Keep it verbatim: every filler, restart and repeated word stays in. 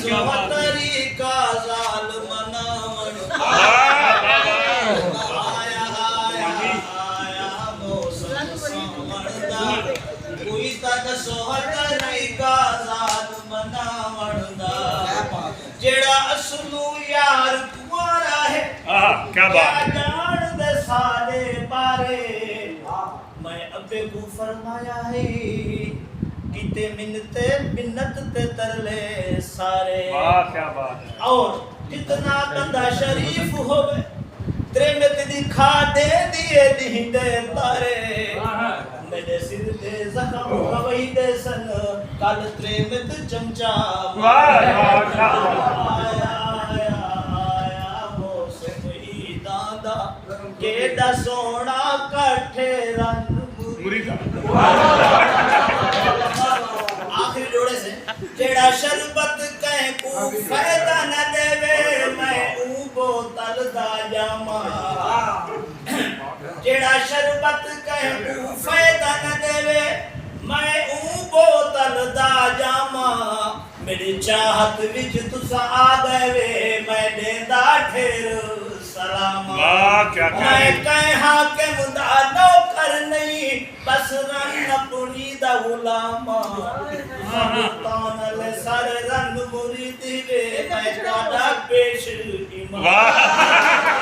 سو طریقہ ظالم مناوݨ دا۔ آیا، آیا، آیا موسم ساوݨ دا۔ کوئی تاں ݙسو طریقہ ظالم مناوݨ دا۔ جیڑھا اصلوں یار کنوارا ہے، آہا، کیا بات ہے۔ ڄاݨدے سارے بارے۔ میں ابے کوں فرمایا ہے، کیتے منت، منت تے ترلے سارے۔ واہ، کیا بات ہے۔ اور جتنا بندہ شریف ہووے، تریمت ݙکھا ݙیندی اے ݙینہہ دے تارے۔ آہا۔ میݙے سر دے زخم روئی دے سن، کل تریمت چمچا۔ واہ، واہ، کیا بات ہے۔ آیا، آیا، آیا موسم عیداں دا۔ کیݙا سوہݨا کٹھے رن مریدا۔ آخری جوڑے سے، جیڑھا شربت کہیں کوں فائدہ نہ ݙیوے، میں اوں بوتل دا ڄاماں۔ جیڑھا شربت کہیں کوں فائدہ نہ ݙیوے، میں اوں بوتل دا ڄاماں۔ میݙی چاہت وچ تساں آ ڳئے وے، میں ݙیندا ڈھیر سلام۔ واہ، کیا کہنے۔ میں کہیں حاکم دا نوکر نہیں، بس رن اپݨی دا غلام۔ سلطان علی سر رن مریدی وے، میں تہاݙا پیش امام۔ واہ۔